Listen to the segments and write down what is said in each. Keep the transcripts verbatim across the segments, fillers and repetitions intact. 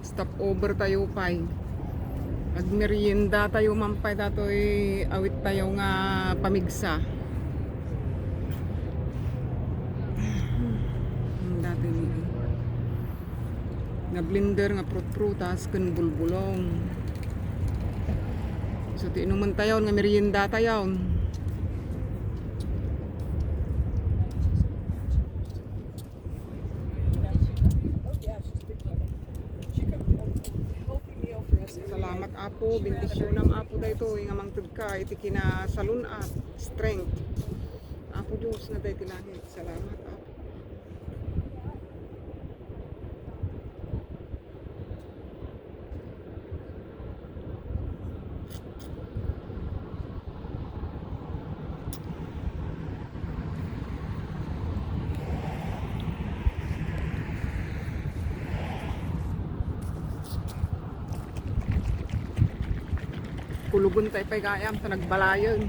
Stop over tayo pay. Agmerienda tayo man pay datoy awit tayo nga pamigsa. Ang dati ni nga blender nga prut-prutas ken bulbulong. So, ti inuman tayo nga merienda tayo. Salamat, Apo. Bendisyonam, Apo, daytoy nga mangted ka iti kinasalun-at, strength. Apo Dios nga daytoy langit. Salamat, Apo. Kulugon tayo pay gayam ta nagbalayen.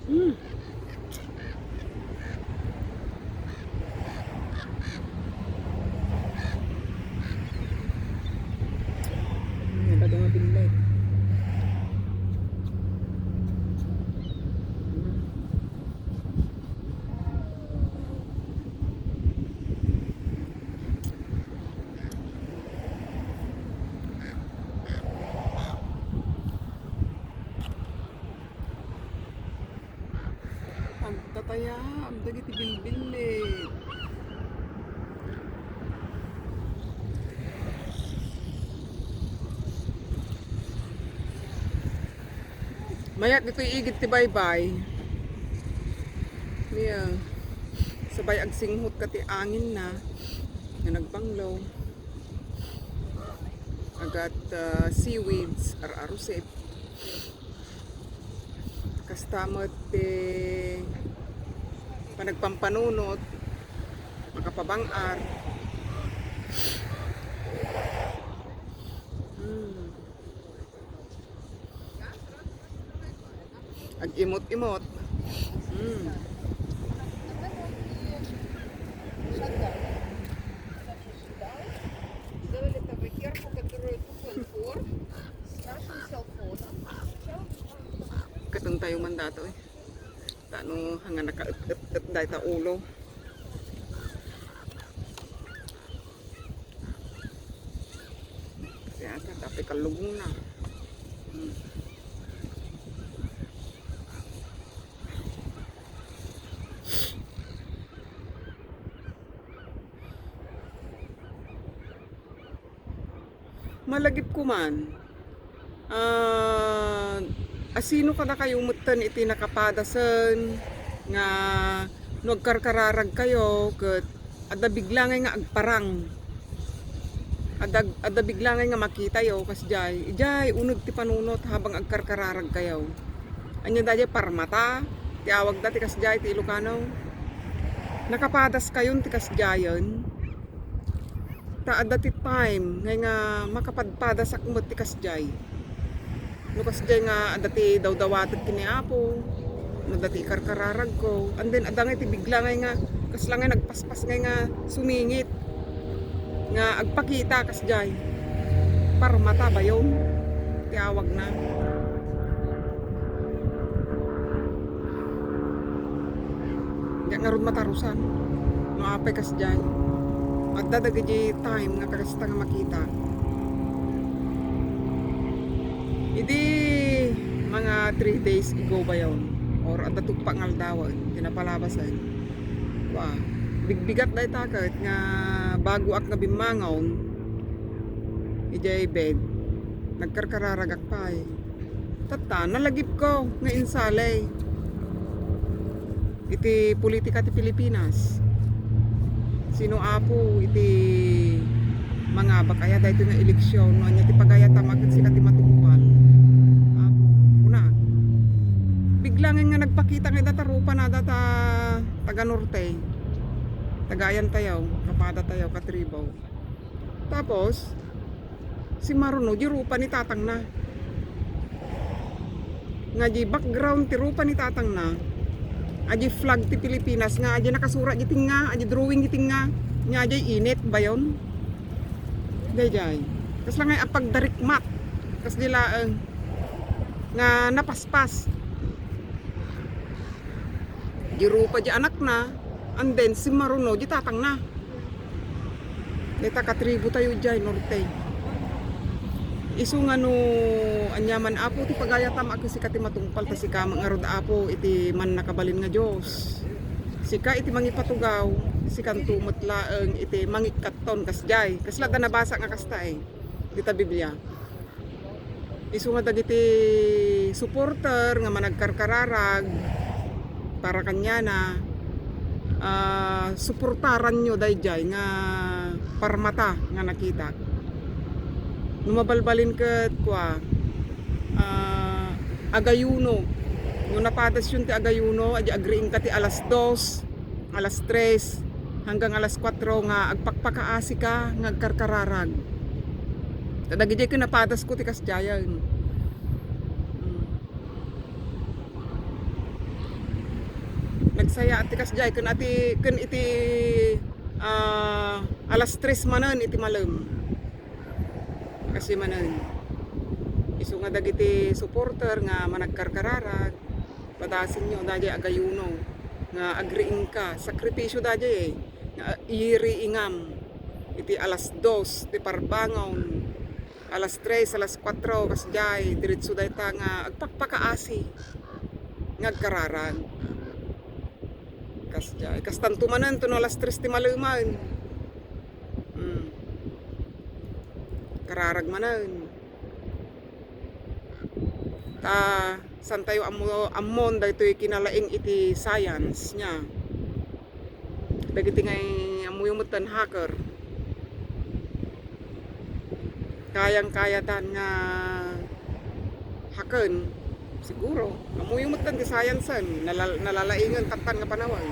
Hmm. Hmm, ito nga binlay. Agtataya, ang dagiti bilbillit. Mayat ditoy igid ti baybay. Niya, sabay agsinghot ka ti angin na, nga nagbanglo. Agat, ah, seaweeds, ar-arusip. Kasta met ti panagpampanunot, makapabang-ar. Hmm. Ag-imot-imot. Hmm. Katong tayo man dato eh. Tano hanga nakaet-et-et dayta ulo. Kaya ka, tapi kalugong na. Hmm. Malagipko man. Ah, asino kadakayo metten iti nakapadasen nga no agkarkararagkayo ket adda bigla ngay nga agparang? Adda, adda bigla ngay nga makitayo kasdiay. Idiay uneg ti panunot habang agkarkararagkayo. Ania daydiay, parmata ti awagda ti kasdiay ti Ilocano. Nakapadaskayon ti kasdiayen. Ta adda ti time ngay nga makapadpadasak met ti kasdiay. No kasdiay nga adda ti dawdawatek ken ni Apo, no adda ti ikarkararagko, and then adda ngay ti bigla ngay nga kasla ngay nagpaspas ngay nga sumingit nga agpakita kasdiay. Parmata bayon ti awagna. Diak ngarud matarusan no apay kasdiay. Adda dagiti time nga kasta nga makita. Idi mga three days ago bayon, or adda tugpa nga aldawen, ti napalabasen. Wa, bigbigat dayta ket nga bagoak nga bimmangon, idiay bed, nagkarkararagak pay. Tatta, nalagipko nga insali iti politika ti Pilipinas. Sino, Apo, iti mangabak aya daytoy nga eleksyon? No ania ti pagayatam a ket sika ti matungpal? Apo, kuna. Bigla ngay nga nagpakita nga data rupa na data taga Norte. Taga ayan tayo, kapada tayo, katribo. Tapos, Si Maruno, di rupa ni tatangna. Nga di background ti rupa ni tatangna. Adi flag ti Pilipinas nga adi nakasura di tinga, adi drawing di tinga. Nga adi init bayon. Dayjay. Kasla nga apagdarikmat. Kas di laeng nga napaspas. Di rupa di anakna, and then si Maruno di tatangna. Dayta katribu tayo idiay norte. Isu nga no aniaman, Apo, ti pagayatam a sika ti matungpal, ta sika ngarud, Apo, iti mannakabalin nga Dios. Sika iti mangipatugaw, sikanto met laeng iti mangikkatton kasdiay. Kasla da nabasa nga kasta, eh, dita Biblia. Isu nga dagiti supporter nga managkarkararag para kaniana, ah, suportaranyo dayjay nga parmata nga nakitak. No mabalbalin ket kua, ah, agayuno. No napadasyon ti agayuno, adi agriingka ti alas dos, alas tres hanggang alas kuatro nga agpakpakaasika nga agkarkararag. Kadagiti ket napadasko ti kasdiayen. Mm. Nagsaya ti kasdiay ken ati, ken iti, ah, alas tres manen iti malem. Kasi manen, isu nga dagiti supporter nga managkarkararag, padasenyo dayjay agayuno nga agriingka, sakripisyo dayjay, eh, nga iriingam iti alas dos ti parbangon, alas tres, alas kuatro, kasdiay, diretso dayta nga agpakpakaasi nga agkararag. Kasdiay, kastanto manen, to no alas tres ti maleman. Hmm. Kararag manen. Ta, santayo ammo, ammon daytoy kinalaing iti science niya. Dagiti ngay ammoyo metten hacker. Kayang-kayatan nga hacken, siguro. Ammoyo metten ti science-en, nalal-, nalalaingen kattan nga panawen.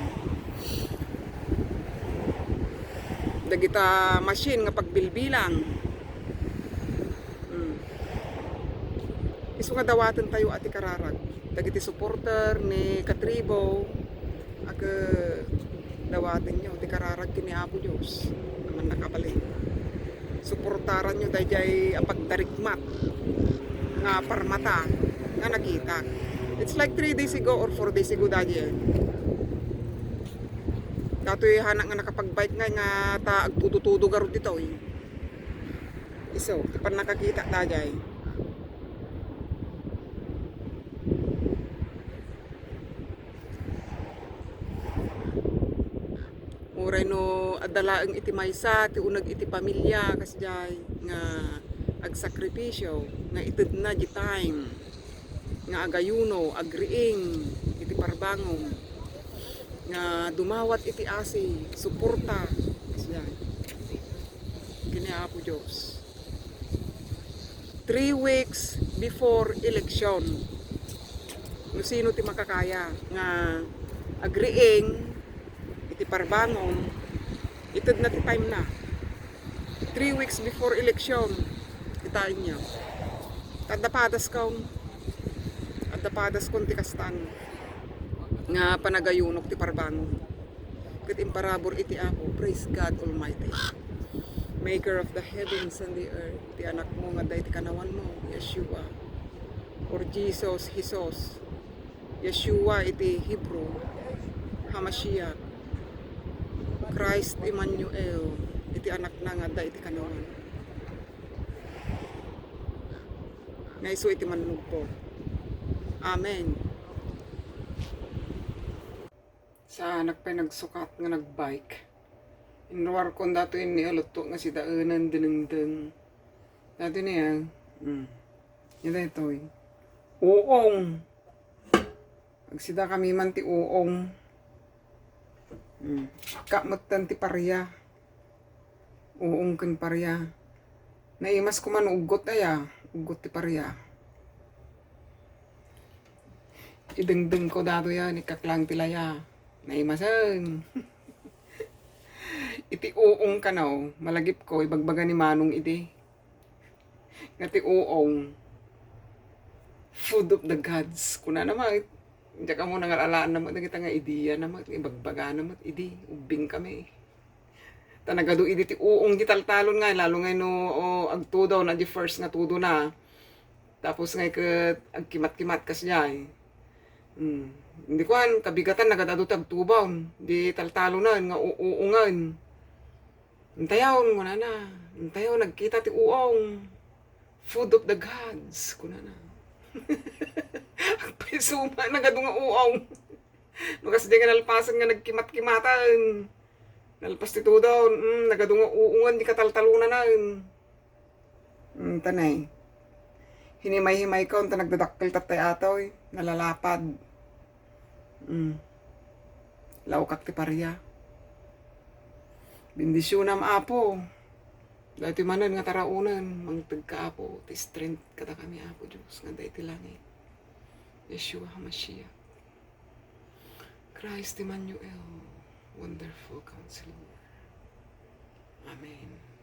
Dagita machine nga pagbilbilang. Hmm. Isu nga dawaten tayo a ti kararag. Dagiti supporter ni Katribo, ag, dawatenyo ti kararag ken ni Apo Dios a mannakabalin. Suportaranyo dayjay a pagdarikmat nga parmata nga nakitak. It's like three days ago or four days ago, daddy, eh. Datoy hana nga nakapag-bike nga, nga ta agtudo-tudo garud ditoy. Isu, ti pannakakita dayjay. Uray no adda laeng iti maysa ti uneg iti pamilia, kasdiay, nga agsakripisio, nga itedna di time nga agayuno, agriing iti parbangon, nga dumawat iti asi, suporta, kasdiay, ken ni Apo Dios. Three weeks before election, no sino ti makakaya nga agriing iti parbangon, itedna ti time na. Three weeks before election, kitaenyo. Adda padaskon, adda padaskon ti kastan nga panagayunok ti parbangon. Ket imparabur iti Apo, praise God Almighty, Maker of the heavens and the earth, ti Anakmo nga adda iti kanawanmo, Yeshua, or Jesus, Jesus, Yeshua iti Hebrew, Hamashiach, Christ Emmanuel, iti Anakna nga adda iti kanawan. Nga isu iti mannugpo. Amen. Saanak pay nagsukat nga nagbike. Inruarkon datoy ni alutto nga sidaenan dinengdeng. Datoy niya. Hmm. Ita itoy. Uong. Agsida kami man ti uong. Hmm. Kametten ti paria. Uong ken paria. Naimas ko man uggot aya. Uggot ti paria. Idengdeng ko datoy a, ni kaklang ti laya. Naimasen. Iti uong kano, malagip ko, ibagbaga ni Manong idi. Nga ti uong, food of the gods. Kunana met, diak ammo nga al-alaanna met dagita nga idea na met, ibagbaga na met, idi, ubbing kami. Ta nagadu idi ti uong di taltalon nga, lalo nga no, o, agtudaw na di first nga tudo na. Tapos nga ket agkimat-kimat kasdiay. Hmm. Hindi kuan, kabigatan, nagadu ti agtubaw. Di taltalonen, nga u-, uongen. Intayon, kunana. Intayon, nagkita ti uong. Food of the gods, kunana. Agpaysuma, nagadu nga uong. No kasdiay nga nalpasen nga nagkimat-kimatan. Nalpas ti tudaw, mm, nagadu nga uongen di kataltalonanen. Mm, tanay. Hinimay-himaykon ta nagdadakkel tattay atoy, nalalapad. Mm. Laukak ti paria. Bendisionam, Apo. Daytoy manen nga taraonen, mangtegka, Apo, ti strength kadakami, Apo Dios, nga adda iti langit. Yeshua HaMashiach. Christ Emmanuel, Wonderful Counselor. Amen.